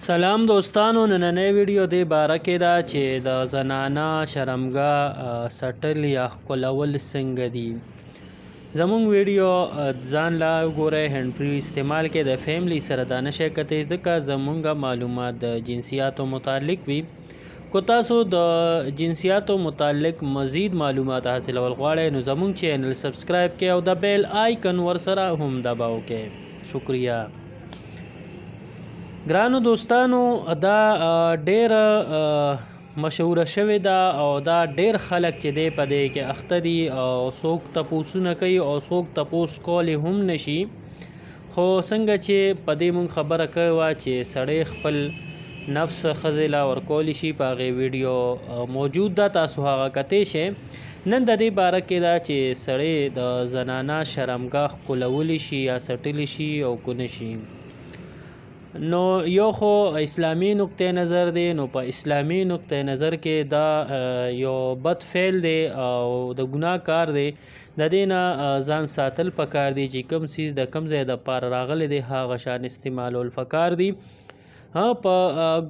سلام دوستانو، نننۍ ویډیو دې باره کې ده چې د زنانه شرمګاه سټل یا ښکلول څنګه دي. زمونږ ویډیو ځان لا وګورئ، هنډ فری استعمال کې د فیملی سره دا نشئ کتلی، ځکه زمونږ معلومات د جنسیاتو متعلق وي. که تاسو د جنسیاتو متعلق مزید معلومات حاصلول غواړئ نو زمونږ چینل سبسکرایب کړئ او د بیل آیکن ورسره هم دباو کړئ. شکریه. ګرانو دوستانو، دا ډیره مشهوره شوې ده او دا ډیر خلک چې دی په دې کې اخته دي او څوک تپوسونه کوي او څوک تپوس کولی هم نشي. خو څنګه چې په دې مونږ خبره کړې وه چې سړی خپل نفس ښځې له ورکولی شي، په هغې ویډیو موجود ده، تاسو هغه کتی شئ. نن د دې باره کې ده چې سړی د زنانه شرمګاه ښکلولی شي یا څټلی شي او که نه شي. نو یو خو اسلامي نقطه نظر دی، نو په اسلامي نقطه نظر کې دا یو بد فعل دی او د ګناه کار دی. د دې نه ځان ساتل پکار دي چې کوم څیز د کوم ځای د پاره راغلی دی هغه شان استعمالول پکار دي. ها، په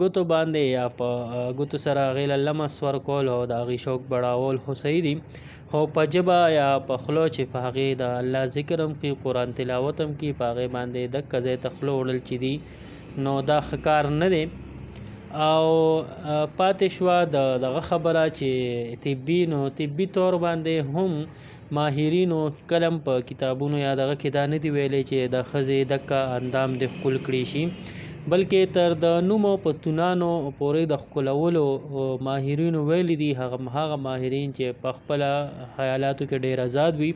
ګوتو باندې یا په ګوتو سره هغې له لمس ورکول او د هغې شوق بړاول خو صحیح دي، خو په ژبه یا په خوله چې په هغې د الله ذکر هم کوي، قرآن تلاوت هم کوي، په هغې باندې دکه ځای ته خوله وړل چې دي نو دا ښه کار نه دی. او پاتې شوه د دغه خبره چې طبي، نو طبي طور باندې هم ماهرینو کلم په کتابونو یا دغه کې دا نه دی ویلی چې د ښځې دکه اندام دې ښکل کړی شي، بلکې تر د نومو په تونانو پورې د ښکلولو ماهرینو ویلي دي، هغه ماهرین چې په خپله خیالاتو کې ډېر ازاد وي.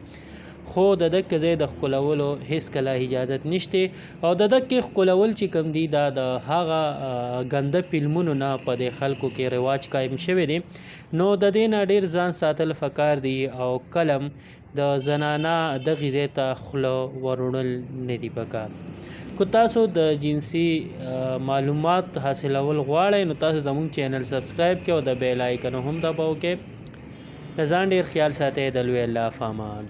خو د دکه ځای د ښکلولو هیڅکله اجازت نشته. او د دکې ښکلول چې کوم دي دا د هغه ګنده فلمونو نه په دې خلکو کې رواج قایم شوی دی، نو د دې نه ډیر ځان ساتل فکار دي او کلم د زنانه دغې ځای ته خوله وروړل نه دي پکار. که تاسو د جنسي معلومات حاصلول غواړئ نو تاسو زموږ چینل سبسکرایب کړئ او د بیل آیکن هم دباو کړئ. د ځان ډیر خیال ساتئ. د لوی الله فامان.